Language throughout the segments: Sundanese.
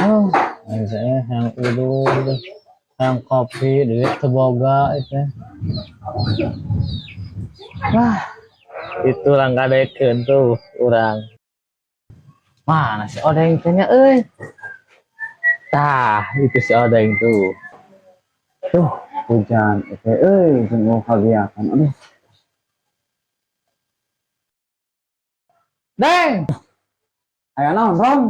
Oh, aing yang udud, yang kopi, duit teu boga itu. Wah, itu urang gadekeun tuh urang. Mana si Odeng teh nya euy? Tah, itu si Odeng tuh. Tuh, hujan itu euy, jeung euweuh kagiatan. Aduh. Deng, Aya naon, Ron?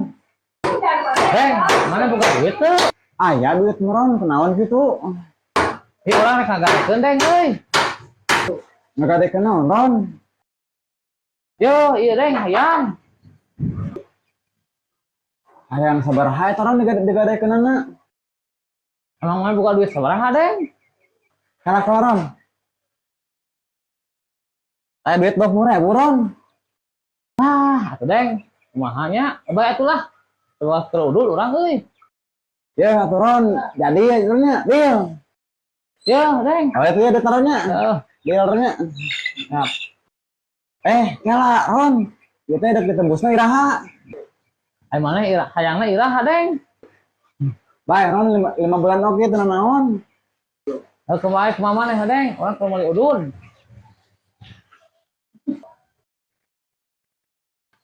Deng, mana boga duit tuh? Aya duit mah, Ron, kunaon kitu? Ih, urang rek ngagadekeun, Deng euy. Ngagadekeun naon, Ron? Yo, iya Deng, hayang. Hayang sabaraha eta, Ron, digadekeunana? Emang mana boga duit sabaraha, Deng? Kala ka, Ron. Aya duit 20.000, Ron. Ah, atuh Deng, kumaha nya? Bae atulah. Coba ke udul urang euy. Ya, atuh Ron, jadi ya nya, deal. Yo, Deng. Oh, itu ya ditaruhnya. Heeh. Deal nya. Siap. Eh, kela, Ron. Ieu teh dek ditembusna iraha? Ai mana ira hayangna iraha, Deng? Bae, Ron, 5 bulan oge teu naon. Heuh, kumaha kumaha maneh, Deng? Urang keur meuli udud.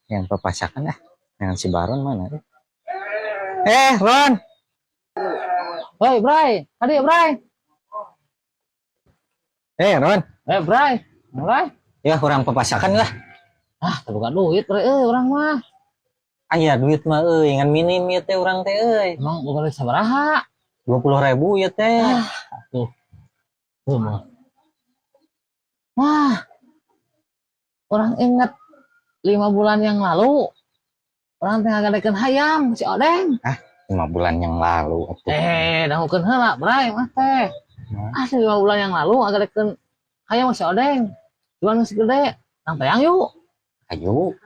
Yang papasakan ah dengan si Baron mana ya? Eh, Ron. Hoi, Bray. Tadi, Bray. Eh, Ron. Eh, Bray. Mulai. Ya, kurang papasakan lah. Ah, teu boga duit, Bray euy urang mah. Aya duit mah euy, ngan minim ieu teh urang teh euy. Emang boga duit sabaraha? 20.000 ieu teh. Tuh. Tuh mah. Wah. Urang inget 5 bulan yang lalu urang teh ngagadekeun hayam si Odeng. 5 bulan yang lalu atuh. Eh, dangukeun heula, Bray, mah teh. Nah. Asli 5 bulan yang lalu ngagadekeun hayam si Odeng. Jual geus gede. Nang tayang yuk. Ayo.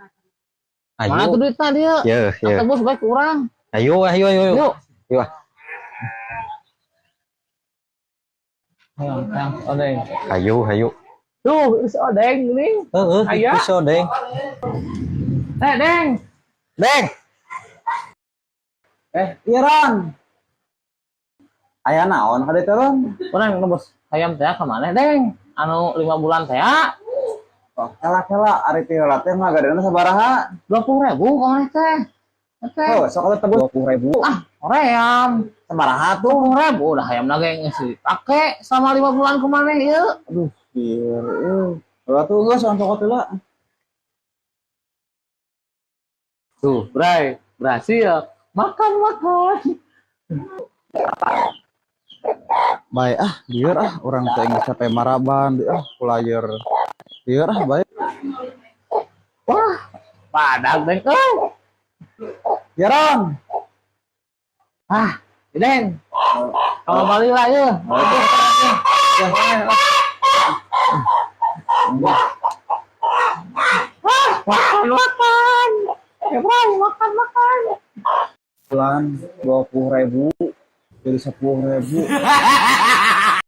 Mana Ayo. tuh duitnya dia? Ye, ye. Tebus baik kurang. Ayo, ayo, ayo. Ayo. Yuk. Yuk. Ah. Ayo, tayang si Odeng. Ayo, ayo. Tuh, si Odeng nih. Heeh, Aya. itu si Odeng. Eh, Deng. Deng. Eh, iya, Ron. Aya naon ka ditu, Ron? Urang nebus hayam teh ka mana, Deng? Anu 5 bulan teh Oh, kela-kela ari ti heula teh ngagadeuna sabaraha? 20.000 ka mana teh? Teh. Oh, sok atuh tebus 20.000. Ah, hoream. Sabaraha tuh? 20.000 udah hayam ge geus dipake selama 5 bulan kemana ieu. Aduh, biar euy. Heula tuh geus ongkos heula. Tuh, Bray, berhasil. Makan, makan. Bae ah, lieur ah, urang teh geus capek maraban, ah, pulayer. Lieur ah, bae. Wah, badag, Deng. Euy. Ya, Ron. Ah, Deng. Kalau balik lah ya. Wah, makan, makan. Ya, Bray, makan, makan. Bulan 20.000 jadi 10.000.